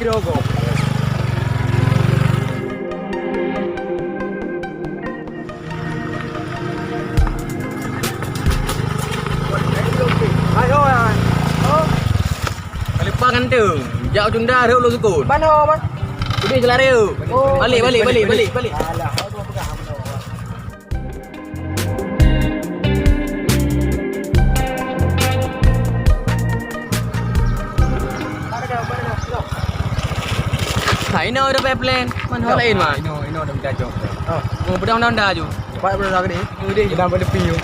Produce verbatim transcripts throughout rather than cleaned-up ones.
Yogo. Ayo, ayo. Kalipa ganteng. Jak Junda rhot lu sukun. Mana, Bang? Udah selari. Oh. Balik, balik, balik, balik, balik. Alah, aku pegang. Hai, inoe udah plan. Mana lain, Man? Inoe, inoe udah minta job. Oh, oh, udah, udah, udah ju. Cepat, udah, udah gede. Udah. Udah berdepi ju.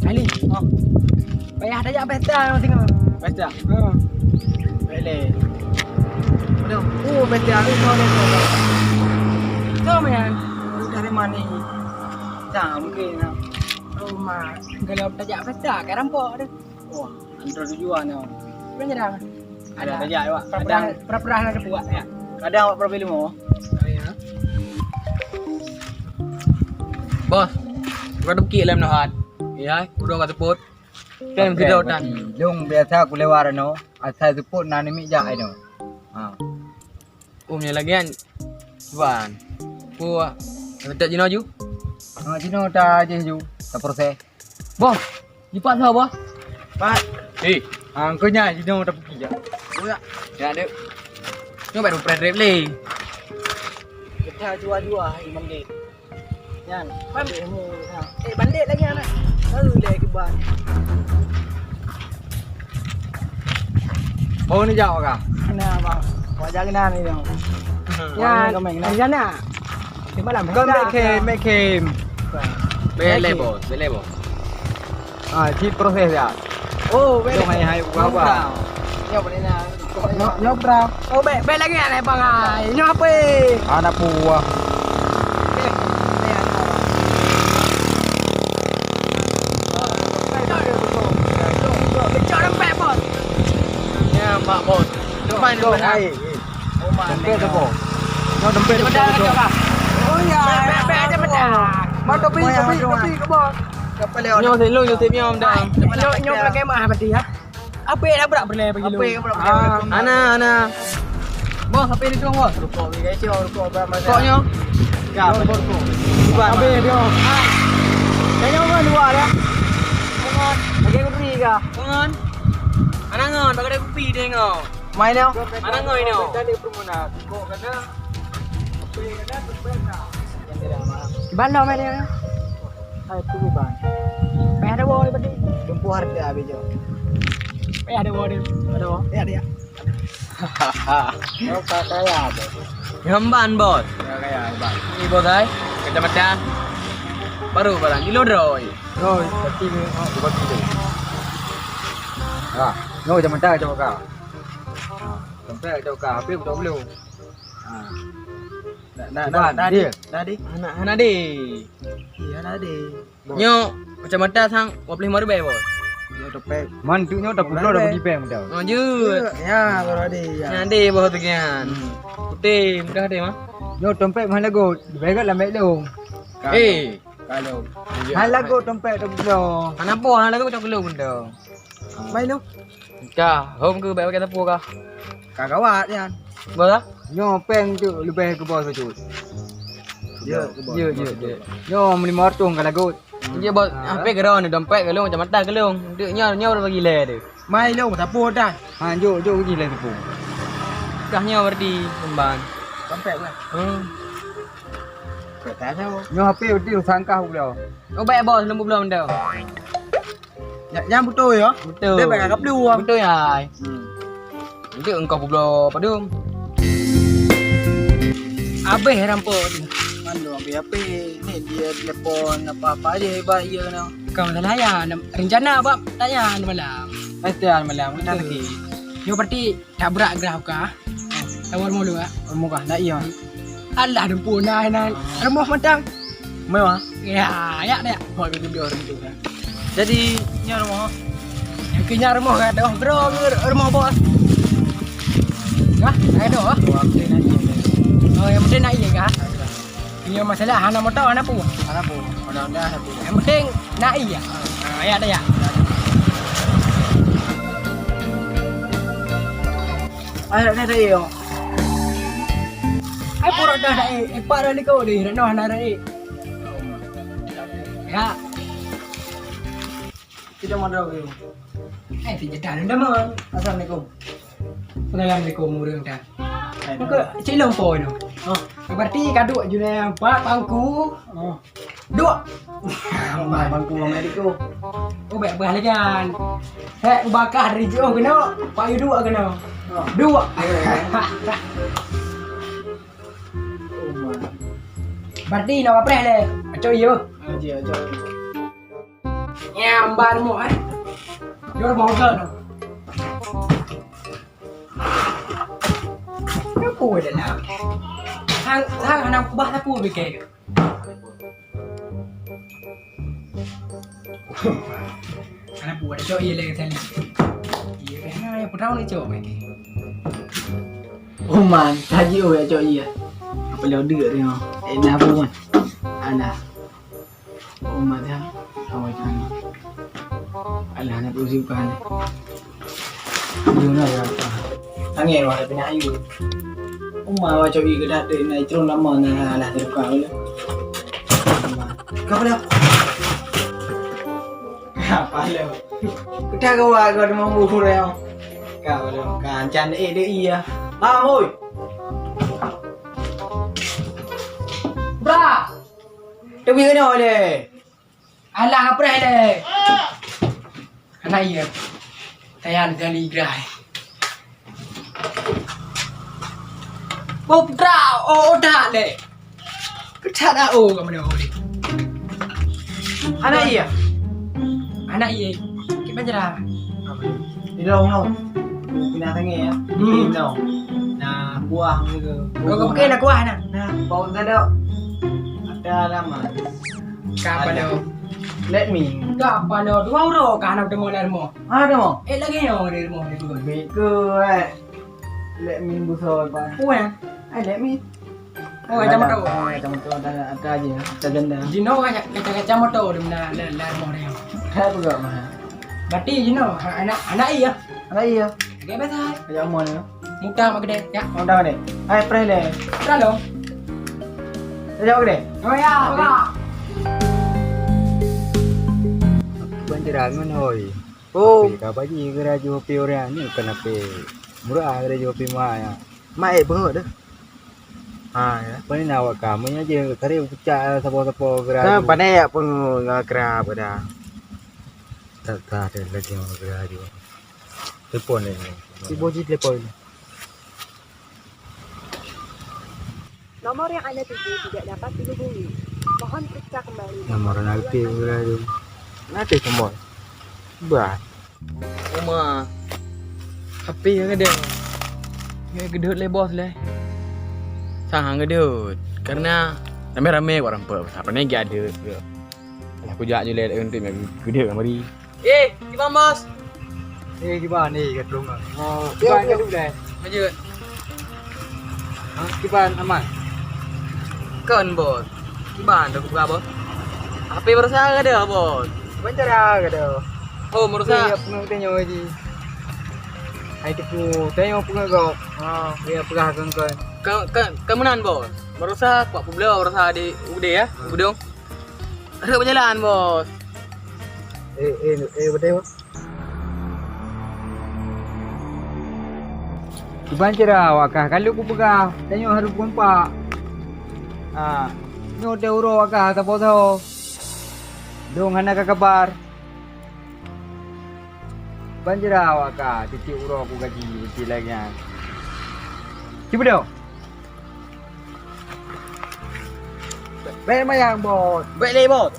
Ali. Oh. Payah tajak pesta singoh. Pesta? Ha. Boleh. Aduh, oh, pesta ni kau dah tahu. Kau main. Dari mana ni? Tak, mungkin nak. Rumah. Kalau tajak pesta, kat rampok tu. Wah, antar tujuan ni. Mana dah? Ada tajak awak. Pura-pura, pura-pura nak buat ya. Kadang awak pura-pura lima. Oh, ya. Bos, bukan tukik lem nahat. Ya, udah kat teput. Kan kita udah. Long biasa ku lewat ano, asai seupôt na namiet jak inoe. Ha. Oh, nyan lagi kan. Wan. Ku minta jinoe ju. Ha, jinoe ta jih ju, ta proses. Boh, jipat sa, Boh? Pat. Eh. Ha, engkau nyan jinoe ta pergi jak. Oh, ya. Ya, dek. Nyoe baru press rap leh. Kita jua-jua, Imam Dek. Nyan, bandit mu, ha. Eh, bandit lagi anak. Baru dia ke ban. Oh, ni jauh kah? Nah, bang. Wajah kena ni, bang. Hmm. Nyan, kami kena. Di sana. Di malam. Kau dah, make him, dah. Make him. Bele, bos, bele, bos. Ah, cit proses ya. Oh, bele. Dong hai, hai, buka apa? Nyob, nyob, nyob, bro. Oh, bek, bek lagi ada bang ai. Nyob apa? Anak buah. Kecok dompet, bos. Ya, Pak Bos. Dompet, dompet. Hai. Dompet apa? Nyob dompet, dompet, dompet. Oh, ya. Bek, bek, bek aja pecah. Mana topi, topi, topi ke bos? Nyob sik lôn, nyob sik miom dah. Nyob, nyob lagi mah berarti ya. Apa yang dah berat beli bagi lu? Apa yang berat beli? Ah, ana, ana. Bos, apa yang dituang, bos? Rukok beli kacau, rukok berapa? Rukoknya? Ya, rukok, rukok. Bukan. Habis dia. Kayaknya orang dua dah. Pengon. Lagi kopi kah? Pengon. Ana ngon, bagi ada kopi dia ngau. Mai nyoe. Mana ngoi nyoe? Tadi permuna. Kok kena? Apa yang kena? Tempat kena. Yang tidak mahal. Ban lo mai nyoe. Hai, tunggu, Bang. Payah ada boy berarti. Tempuh harga habis je. Payah ada boy dia. Ada boy. Ya, dia. Kau tak kaya, Bos. Ngemban, Bos. Ya, kaya, Bang. Ini, Bos, hai. Kacamata. Baru barang kilo droe. Droe, berarti ni, oh, berarti tu. Ha, nyoe kacamata, kacamata. Sampai dah ka, habis dah belum? Ha. Nak, nak, nak, nak, dia. Dah, dah. Hana, hana deh. Iya, dah, deh. Nyoe kacamata sang dua puluh lima ribu, Bos. Nyoe dompet. Man, tu nyoe dah puluh dah bagi bank dah. Oh, jeuet. Ya, baru ada, ya. Nyan deh, Bos, tu kian. Hmm. Putih, mudah deh, mah. Nyoe dompet mana go? Dipegat lambat dong. Eh. Kalau. Hana lagot dompet dah puluh. Hana po, hana lagot dah puluh benda. Mai lu. Ka, hom ke baik pakai sapu kah? Ka gawat nyan. Boh lah? Nyoe peng tu leubeh ke bos tu. Ya, ya, ya, ya. Nyoe meulima reutôh ka lagot. Ya, bos, ah, hampir keudroe ni, dompet keulong, macam mata keulong. Dek nyoe, nyoe bagi lé tu. Mai long, sapu dah. Ha, jok, jok bagi lé sapu. Kah nyoe berarti kembang. Dompet lah. Hmm. Kau tak tahu. Nyoe H P berarti sangkah pula. Oh, baik bos, lembut belum dah. Nyan, nyan beutôi ya? Beutôi. Dia pakai kaplu ah. Beutôi hai. Hmm. Nanti engkau pula padum. Abéh rampok tu. Mandum abéh apa? Ni dia telepon apa-apa aja hebat iya kena. Kau salah ya, rencana bab tanya malam. Pasti malam, benar lagi. Nyoe berarti Tabrak graf kah? Tawar mulu ah. Rumoh kah? Nak iya. Alah, dumpu nah, nah. Rumoh mantang. Mewah. Ya, ya dah. Buat video orang tu kan. Jadi, nya rumoh. Yang kenya rumoh kan, dah. Bro, rumoh bos. Nah, ada ah. Wah, nak iya. Oh, yang penting nak iya kah? Nyoe masalah hana moto, hana peue. Hana peue. Hana, hana, hana peue. Yang penting nak iya. Ha, ya dah ya. Ada ada yo. Hai pura dah dah eh, empat dah liko deh, dah noh dah eh. Ya. Tidak mau dah. Eh, tidak dah dah mah. Assalamualaikum. Assalamualaikum ureueng dah. Muka cik lom po no. Oh, berarti kaduk je dah empat bangku. Oh. Dua. Bangku orang medik tu. Oh, baik bah lagi kan. Hek ubakah dari jauh kena, Pak Yu dua kena. Dua. Berarti nak apa le? Acok iya. Aja, aja. Nyambar mo eh. Jor bongkar. Kenapa dah nak? Hang, hang anak kubah aku fikir. Anak buat cok iya lagi tadi. Iya kan, ya putau ni cok mai. Oman, tadi oh ya cok iya. Apa lo dek dia? Eh, dah apa man? Alah. Oman dah. Awak kan. Alah, nak usi bukan. Jom lah ya. Angin wah tapi nak ayu. Uma wa cok i ke dak dek na itron lama na lah terbuka dulu. Kau pada? Apa lo? Kita kau wa kau mau buhur ya. Kau lo kan can eh dek iya. Bang oi. Bra. Tapi kena oleh. Alah, ngapreh le. Anak iya. Tayang jali gerai. Oh, putra, oh, oh, dah le. Kecak dah, oh, kamu dah, oh, le. Anak iya. Anak iya. Kita jalan. Di dalam no. Pinah tangi ya. Hmm. No. Nah, buah ni ke. Kau, kau pakai nak kuah nak? Nah, bau sedap. Ada lama. Kapan lo? Let me. Kapan lo? Dua uroe kah nak temu dalam rumah? Ah, temu. Eh, lagi yo di rumah ni tu. Beko eh. Let me busoi ba. Oh, eh. Eh, let me. Oh, kacamata. Ah, kacamata ada, ada aja, ada janda. Jino kaca, kaca, kacamata di mana le, le rumah dia. Hai peugah mah. Berarti jino anak, anak iya. Anak iya. Lagi biasa. Kayak mana? Muda mak gede, ya. Muda gede. Hai, preh le. Preh lo. Saya jawab gede. Oh ya, Pak. Ban cerangan hoi. Oh. Tapi ka baji geuraju pi orang ni kan ape. Murah geuraju pi ma ya. Mai beuh dah. Ha ya. Paling awak kamu nya je kari pecah sapo-sapo geuraju. Kan pandai ya pun geuraju pada. Tak tak ada lagi geuraju. Telepon ni. Si boji telepon. Nomor yang Anda tuju tidak dapat dihubungi. Mohon periksa kembali. Nomor nanti beradu. Nanti semua. Bah. Uma. Tapi ya kadang. Ya gedut le bos le. Sahang gedut. Karena ramai-ramai orang pe. Apa ni gak ada. Aku jak je le untuk gedut kamari. Eh, kiban bos? Eh, kiban ni ka tulung ah. Oh, kiban ka dudai. Lanjut. Ha, kiban aman. Kon bos. Kiban dah buka bos. H P barosa ka dah bos. Kiban cara ka dah. Oh, barosa. Ya, pengen tanya lagi. Hai tepu, tanya pengen kau. Ha, dia pegang kon kon. Ka ka ka meunan bos. Barosa kuat publo barosa di Ude ya, Udong. Rhot beujalan, Bos. Eh, eh, eh, beutôi, Bos. Kiban cara awak kah, ka lheueh kupeugah, tanyoe harôh kompak. Ah, nyoe teuh uroe awak kah saboh-saboh. Dong hana ka kabar. Ban jira awak ka tiep-tiep uroe kugaji beutôi lagèe nyan. Ci beudôh. Bèk mayang, Bos. Bèk lé, Bos.